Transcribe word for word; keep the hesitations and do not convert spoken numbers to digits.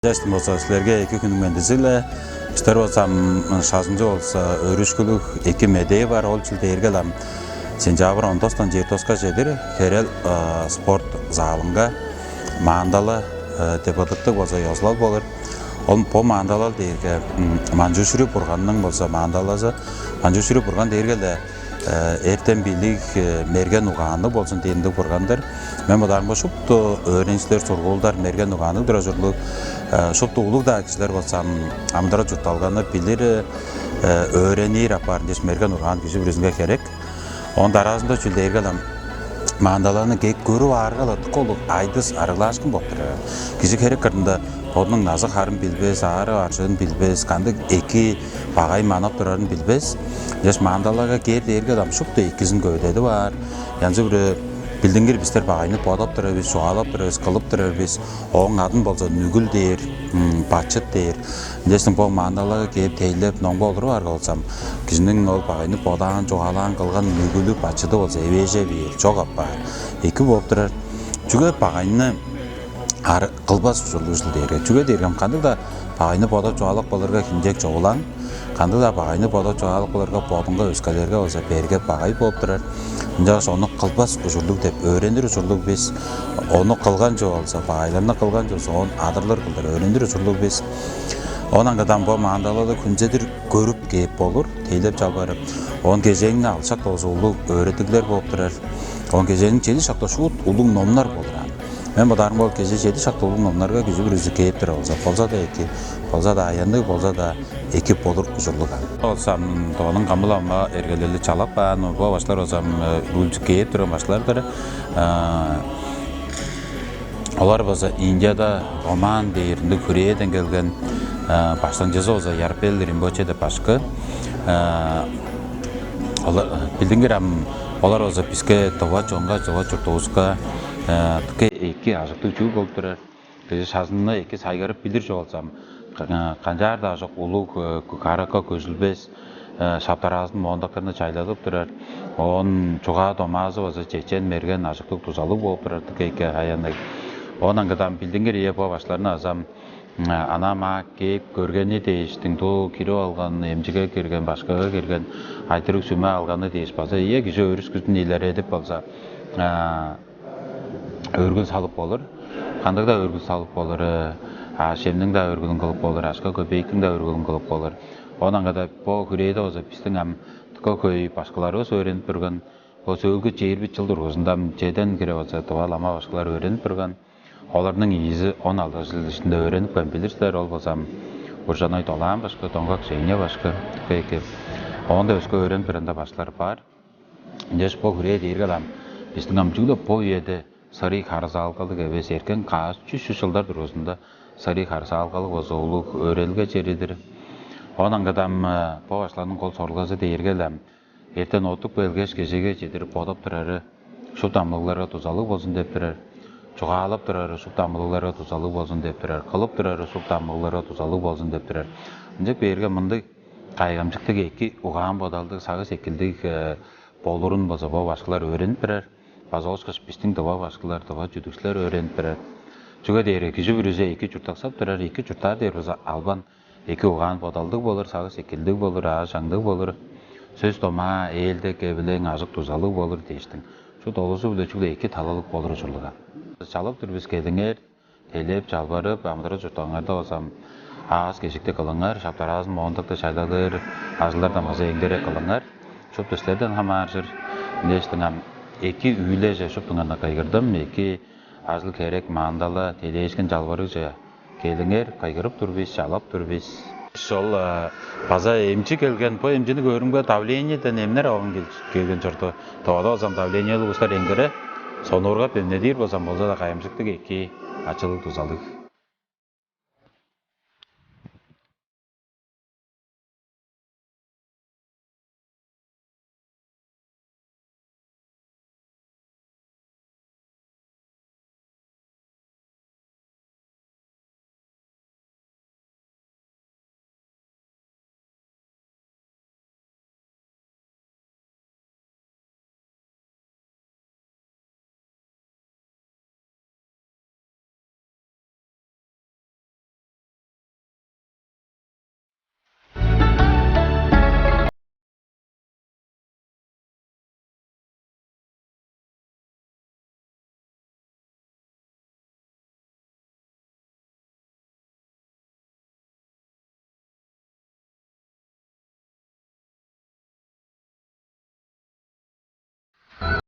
Чаштым болза, силерге эки хүнүң мендизи-ле. Бистер болза ам шажынчы болза, өөрүшкүлүг эки медээ бар. Ол чүл дээрге ам сентябрь он тостан чыйыртоска чедир херел спорт залынга мандала деп ыдыктыг болза ёзулал болур. Ол бо мандалал дээрге манчушури бурганның болза мандалазы. Манчушури бурган дээрге-ле эртем билиг, мерген угаанныг болзун дээндиг бурган-дыр. Мен бодаарымга шупту өөреникчилер, сургуулдар мерген угаанныг турар ужурлуг, шупту улуг-даа кижилер болза амдырал чуртталганы билир, өөренир апаар дээш мерген угаан кижи бүрүзүнге херек. Оон дараазында чүл дээрге ам мандаланы кээп көрүп аарга-ла дыка улуг айдыс арыглаашкын болуп турар. Кижи херек кырында бодунуң назы харын билбес, аарыг аржыын билбес, кандыг эки багай манап турарын билбес. Ынчаш мандалага кээр дээрге ам шупту экизин көвүдедип аар. Янзы-бүрү билдингир бистер багайны бодап турар бис, чугаалап турар бис, кылып турар бис. Ооң адын болза нүгүл дээр, бачыт дээр. Ынчаштың бо мандалага кээп тейлеп номга олуруп аарга болзам, кижиниң ол багайны бодаан, чугаалаан, кылган нүгүлү, бачыды болза эвээже бээр, чок апаар. Эки болуп турар. Чүге багайны ары кылбас ужурлуг ужул дээрге. Чүге дээрге кандыг-даа багайны бодап чугаалап кылырга хинчек чогулаан, кандыг-даа багайны бодап чугаалап кылырга бодунга, өскелерге болза берге багай болуп турар. Ынчангаш ону кылбас ужурлуг деп өөренир ужурлуг бис. Ону кылган чүве болза, багайларны кылган чүве болза, оон адырлыр кылдыр өөренир ужурлуг бис. Оон аңгыдан бо мандалады хүнзедир көрүп кээп болур, тейлеп чалбарып. Оон кежээңни алчак дозу улуг өөредиглер болуп турар. Оон кежээниң чеди шакта шуут улуг номнар болур аан. Мен бодаарым ол кежээ чеди шакта улуг номнарга кижи бүрүзү кээп турар болза, болза-даа эки, болза-даа аянныг, болза-даа эки болур ужурлуг аан. Ол сам тооның камыл ама эргелели чалап каан, бо баштар озам үлчү кээп турган баштар-дыр. Олар база Индияда Оман дээринде хүрээден келген баштаңчызы база Ярпел Римбоче деп башкы. Олар билдингир ам олар база биске дова чонга, дова чуртувуска дыка эки ажыктыг чүүл болуп турар. Кижи шазынны эки сайгарып билир чүве болзам, канчаар-даа чок улуг каракка көзүлбес, шаптараазын моондактарны чайладып турар. Оон чугаа домаазы база чечен мерген ажыктыг дузалыг болуп турар дыка эки аянныг. Оон аңгыдан билдингир ие бо баштарны азам ана маа кээп көргени дээштиң, дуу кирип алган, эмчиге кирген, башкага кирген, айтырыг сүме алганы дээш база ие кижи өөрүскүзүн илередип болза, өргүл салып болур. Кандыг-даа өргүл салып болур, аъш-чемниң-даа өргүлүн кылып болур, ашка-көбейиктиң-даа өргүлүн кылып болур. Оон аңгыда бо хүрээде база бистиң ам дыка хөй башкыларывыс өөренип турган. Бо сөөлгү чээрби чыл дургузунда ам чеден хире база тыва лама башкылар өөренип турган. Оларның ийизи он алды чыл ишинде өөренип каан билир силер, ол база ам Уржанай Долаан башкы, Доңгак Женя башкы, дыка эки. Оон-даа өске өөренип турар-даа башкылар бар. Ынчаш бо хүрээ дээрге-ле ам бистиң ам чүгле бо үеде сырый харыысалгалыг эвес, эрткен каш чүс чүс чылдар дургузунда сырый харыысалгалыг база улуг өөредилге чери-дир. Оон аңгыда ам бо башкыларның кол сорулгазы дээрге-ле ам эртен оттуп келгеш, кежээге чедир бодап турары шупту амылыгларга дузалыг болзун деп турар, чугаалап турары шупту амылыгларга дузалыг болзун деп турар, кылып турары шупту амылыгларга дузалыг болзун деп турар. Ынчап бээрге мындыг кайгамчыктыг эки угаан-бодалдыг, сагыш-сеткилдиг болурун база бо башкылар өөренип турар. База ол ышкаш бистиң тыва башкылар, тыва чүдүкчүлер өөренип турар. Чүге дээрге кижи бүрүзү эки чурттаксап турар, эки чурттаар дээр база албан эки угаан-бодалдыг болур, сагыш-сеткилдиг болур, аажы-чаңдыг болур. Сөс-домаа ээлдек, эвилең, ажык-дузалыг болур дээштиң. Шуут олузу-биле чүгле эки талалыг болур ужурлуг аан. Чалап тур бис, келиңер, тейлеп, чалбарып, амыдырал чуртталгаңарда болза ам аас-кежикти кылыңар, шаптараазын моондакты чайладыр ажылдардан база эңдерик кылыңар. Шупту силерден хамааржыр. Дээштиң ам эки үүлеже шуптуңарны кыйгырдым. Эки ажыл-херек, мандала, тейлээшкин, чалбарыгже келиңер, кыйгырып тур бис, чалап тур бис. Ол база эмчи келген, бо эмчини көөрүмге, давлениеден эмнер алган келген чорду. Тывада болзам давлениелиг улустар эңдере сонуургап эмнедир болзам, болза-даа кайгамчыктыг эки ачылыг-дузалыг.